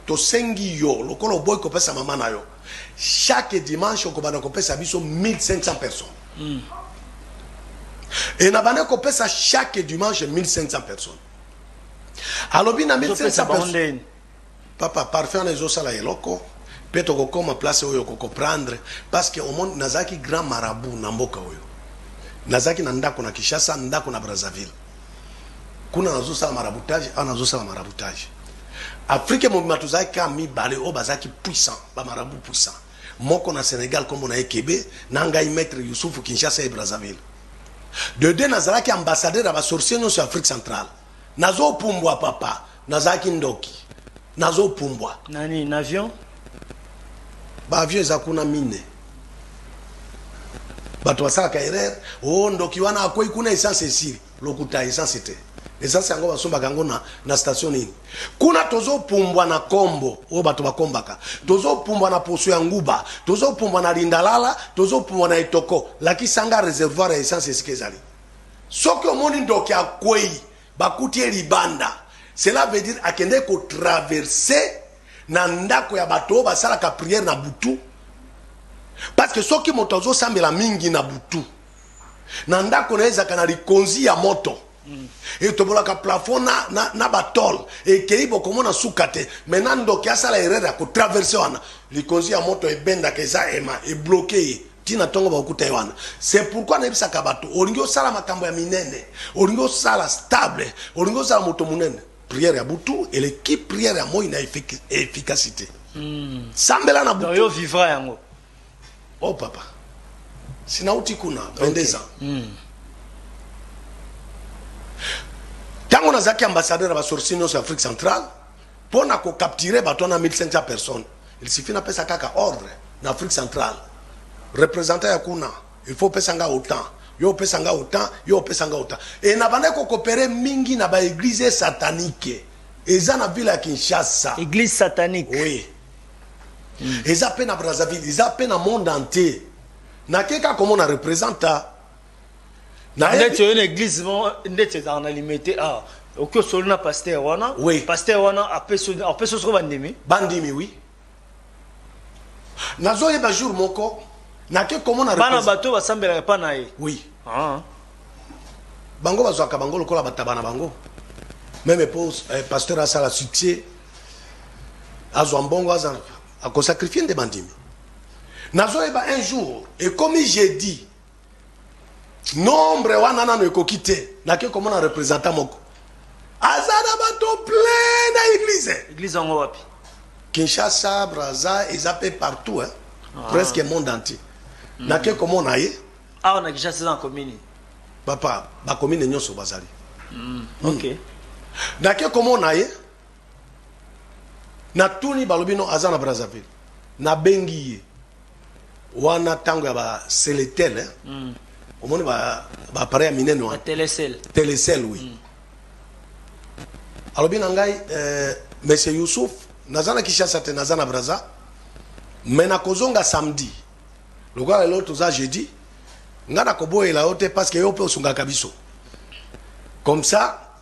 Tosengi yo, lokola oboyi kopesa mama na yo, chaque dimanche okobanda kopesa biso 1500 personnes. E na bande kopesa chaque dimanche 1500 personnes. Alobi na 1500 personnes, papa, parfum wana ezosala eloko mpe tokokoma place oyo okocomprendre, parce que omoni, nazalaki grand marabout na mboka oyo. Nazalaki na ndako na Kinshasa, ndako na Brazzaville. Kuna nazosala maraboutage, awa nazosala maraboutage. Afrique mobima tozalaki kaka mibale oyo bazalaki puissant, bamarabout puissant. Moko na Sénégal, nkombo na ye Kebe, na ngai maître Yusufu, Kinshasa e Brazzaville. De deux, nazalaki ambassadeur ya basorcier nyonso ya Afrique centrale. Nazopumbwa, papa, nazalaki ndoki, nazopumbwa. Nani na avion? Baavion eza kuna mine. Bato basalaka erreur: o ndoki wana akwei kuna, essence esili. Lokuta, essence te. Essence yango basombaka yango na station nini? Kuna tozopumbwa na kombo oyo bato bakombaka, tozopumbwa na poso ya nguba, tozopumbwa na lindalala, tozopumbwa na etoko. Lakisanga réservoir ya essence esika ezali. Soki omoni ndoki akwei, bakuti ye libanda, cela veut dire akende kotraverser na ndako ya bato oyo basalaka prière na butu, parce que soki moto azosambela mingi na butu, na ndako na ye ezalaka na likonzi ya moto, etobolaka plafond na batole, ekei, bokomona suka te. Maintenant ndoki asala erreur ya kotraverser wana, likonzi ya moto ebendaka, eza ema ebloquer ye ntina ntongo bakokuta ye wana. C'est pourquoi nayebisaka bato: olingi osala makambo ya minene, olingi osala stable, olingi osala moto monene, prière ya butu eleki prière ya moi na efficacité. Sambela na butu. Yo vivra yango. Oh papa, sinauti kuna 22 ans. Ntango nazalaki ambassadeur ya basorcier nyonso ya Afrique centrale, mpo na kocapturer bato wana 1500 personnes, il suffit napesa kaka ordre na Afrique centrale: représentant ya kuna, il faut opesa nga autant, yo opesa nga autant, yo opesa nga autant. E na bandaki kocoopérer mingi na baéglise satanique eza na ville ya Kinshasa. Église satanique? Oui, eza mpe na Brazzaville, eza mpe na monde entier. Nake kaka komona représentant. Ndeti oyo na église ndeti ezalaka na Limete awa, oki osoli na pasteur wana? Oui. Pasteur wana apesi soko bandimi? Bandimi, oui. Nazoyeba jour moko nake komona bana bato basambelaka epa na ye? Oui. Bango bazwaka bango lokola bataba na bango. Même po pasteur asala succès, azwa mbongo, aza akosacrifier nde bandimi. Nazoyeba un jour, ekomi jeudi, nombre wana nano ekoki te. Nake komona représentant moko, aza na bato plein na église. Église yango wapi? Kinshasa, Braza, eza mpe partout, hein? Ah. Presque monde entier. Nake komona ye. Awa na Kinshasa eza na commune? Papa, bacommune nyonso bazali. Ok. Nake komona ye, natuni, balobi no aza na Brazzaville. Nabengi ye wana ntango ya baCélétel, eh? Omoni baappareil ya minene wana. Telecel. Telecel, oui. Alobi na ngai: monsieur Youssouf, naza na Kinshasa te, naza na Braza, mais nakozonga samedi. Lokola lelo toza jeudi, nga nakoboyela yo te, parce que yo mpe osungaka biso. Comme ça,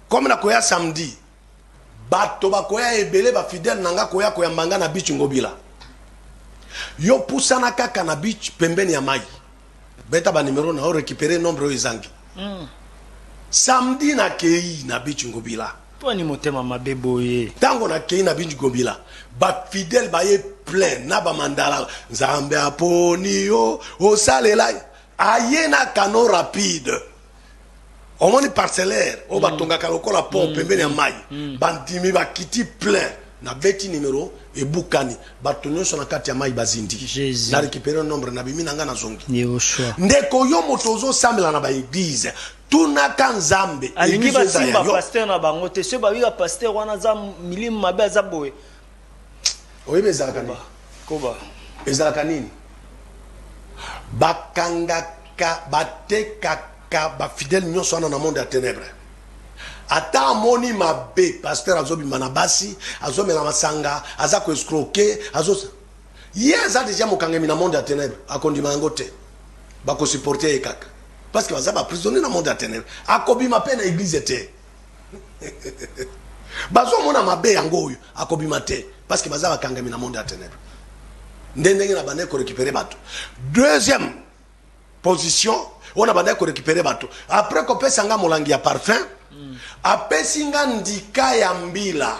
comme nakoya samedi, bato bakoya ebele, bafidèle na nga koya koyamba nga na beach Ngobila. Yo pusana kaka na beach pembeni ya mai, beta banimero na yo, récupérer nombre oyo ezangi. Samedi nakei na beach Ngobila. Mponi motema mabe boye? Ntango nakei na beach Ngobila, bafidèle baye plein na bamandala. Nzambe aponi yo osalela. Aye na canot rapide, omoni parcellaire oyo batongaka lokola pont pembeni ya mai. Bandimi bakiti plein, nabeti nimero, ebukani, bato nyonso na kati ya mai bazindi. Jésus. Na récupéré nombre, nabimi na nga, nazongi. Yehoshua. Ndeko, yo moto ozosambela na baéglise, tunaka Nzambe. Alingi église eza ya basimba yo. Pasteur na bango te, soki babika pasteur wana aza milimo mabe, aza boye. Oyebi ezalaka nini? Koba. Ezalaka nini? Bakangaka, batekaka bafidèle nyonso wana na monde ya ténèbre. Ata amoni mabe, pasteur azobima na basi, azomela masanga, aza koescroquer, azo ye aza déjà mokangemi na monde ya ténèbre, akondima yango te. Bakosupporter ye kaka parce que baza baprisonnier na monde ya ténèbre. Akobima mpe na église te. Bazomona mabe yango oyo akobima te, parce que baza bakangami na monde ya ténèbre. Nde ndenge na bandaki korécupérer bato. Deuxième position oyo na bandaki korécupérer bato, après kopesa nga molangi ya parfum, apesi nga ndika ya mbila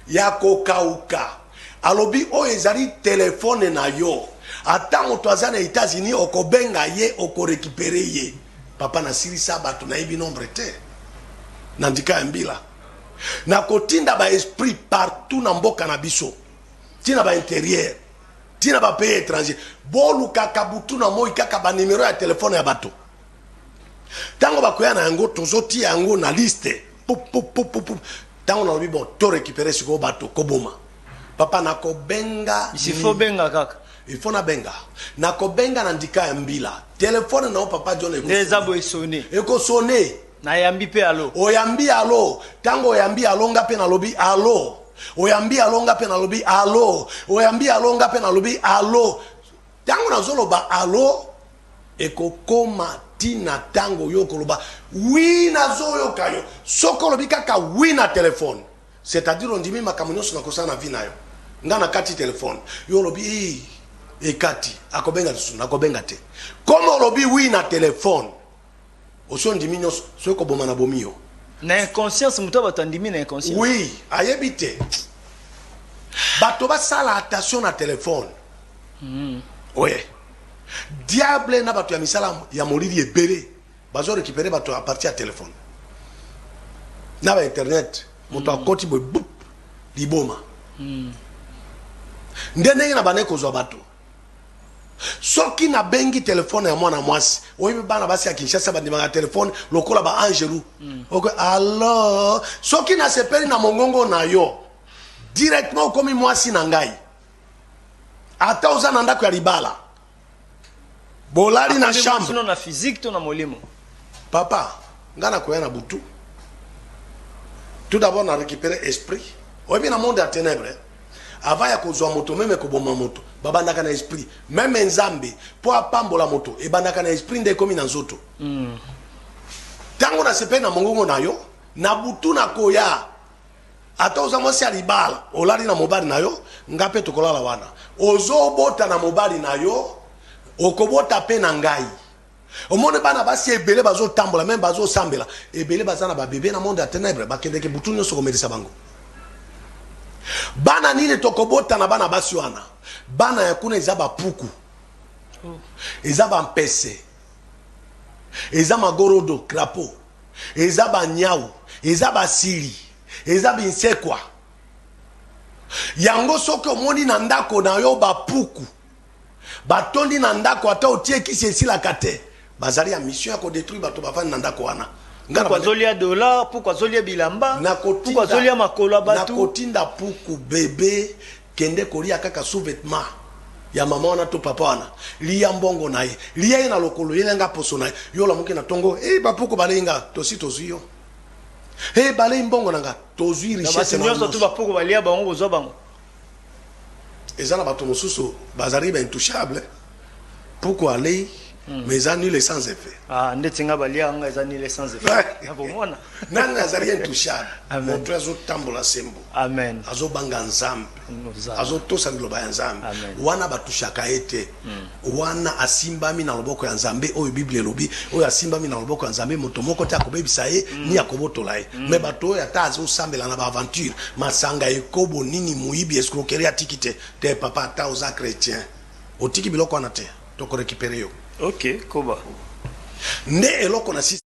ya kokauka. Alobi: "Oyo ezali telefone na yo. Ata moto aza na États-Unis, okobenga ye, okorécupérer ye." Papa, nasilisa bato, nayebi nombre te. Na ndika ya mbila, nakotinda baesprit partout na mboka na biso, ntina baintérieur, ntina bapays étranger. Bolukaka butu na moi kaka banimero ya telefone ya bato. Ntango bakoya na yango, tozotia yango na liste. Pupupupupu. Ntango nalobi: "Bon, to récupérer sikoyo bato koboma." Papa, nakobenga. Il faut benga kaka. Il faut nabenga, nakobenga na ndika ya mbila telefone na yo, papa John. Nde eza boye, sonne. Ekosonner. Nayambi mpe: "Allô." Oyambi: "Allô." Ntango oyambi: "Allô," nga mpe nalobi: "Allô." Oyambi: "Allô," nga mpe nalobi: "Allô." Oyambi: "Allô," nga mpe nalobi: "Allô." Ntango nazoloba "allô", ekokoma ntina ntango yo okoloba: "Oui, nazoyoka yo." Soki olobi kaka "oui" na telefone, c'est-à-dire ondimi makambo nyonso nakosala na vie na yo. Nga na kati telefone, yo olobi: "Ii, ekati." Akobenga lisusu, nakobenga te. Comme olobi "oui" na telefone, osi ondimi nyonso. Soki koboma na bomi yo. Na inconscience, moto bato andimi na inconscience. Oui, ayebi te. Bato basala attention na telefone. Oye diable na bato ya misala ya molili ebele bazorécupérer bato à partir ya telefone na bainternet. Moto akoti boye, bup, liboma. Nde ndenge na bandeki kozwa bato. Soki nabengi telefone ya mwana mwasi, oyebi bana basi ya Kinshasa bandimaka telefone lokola baangelu. Ok, alors soki nasepeli na mongongo na yo, directement okomi mwasi na ngai. Ata oza na ndako ya libala, bolali na chambre. Sino na physique to na molimo? Papa, nga nakoya na butu. Tout d'abord na récupérer esprit. Oyebi, na monde ya ténèbre, avant ya kozwa moto, même koboma moto, babandaka na esprit. Même Nzambe, mpo apambola moto, ebandaka na esprit nde ekomi na nzoto. Ntango nasepeli na mongongo na yo, na butu nakoya. Ata oza mwasi ya libala, olali na mobali na yo, nga mpe tokolala wana. Ozobota na mobali na yo, okobota mpe na ngai. Omoni bana basi ebele bazotambola, même bazosambela, ebele baza na babebe na monde ya ténèbre. Bakendeke butu nyonso komelisa bango. Bana nini tokobota na bana basi wana? Bana ya kuna eza bapuku, eza bampese, eza magorodo, crapaud, eza banyau, eza basili, eza binsekwa. Yango soki omoni na ndako na yo bapuku batondi na ndako, ata otie kisi, esilaka te, bazali ya mission ya kodétruire bato bafandi na ndako wana. Nga na Puku azolia dollar, puku azolia bilamba, puku azolia makolo ya bato. Nakotinda puku bebe: "Kende kolia kaka sous-vêtement ya mama wana to papa wana, lia mbongo na ye, lia ye na lokolo, yelenga poso na ye." Yo olamuki na ntongo: "E, bapuku balei nga." Tosi tozwi yo. "E, balei mbongo na nga." Tozwi Na richesse bato na nyonso to nyonso. Bapuku balia bango, bozwa bango. Eza na bato mosusu bazali baintouchable. Puku alei, mais eza nul et sans effet. Ah, ndeti nga balia nga, eza nul sans effet nakomona. Nani azali intouchable? Amen. Moto azotambola sembo, Amen. azobanga Nzambe, Nzambe. azotosa liloba ya Nzambe. Amen. Wana batushaka ye te. Wana asimbami na loboko ya Nzambe. Oyo Bible elobi, oyo asimbami na loboko ya Nzambe, moto moko te akobebisa ye ni akobotola ye. Mais bato oyo, ata azosambela, na baaventure, masanga, ekobo, nini, moyibi, escroquerie, atiki te. Te, papa, ata oza chrétien, otiki biloko wana te, tokorécupérer yo. Ok, koba. Nde eloko na si.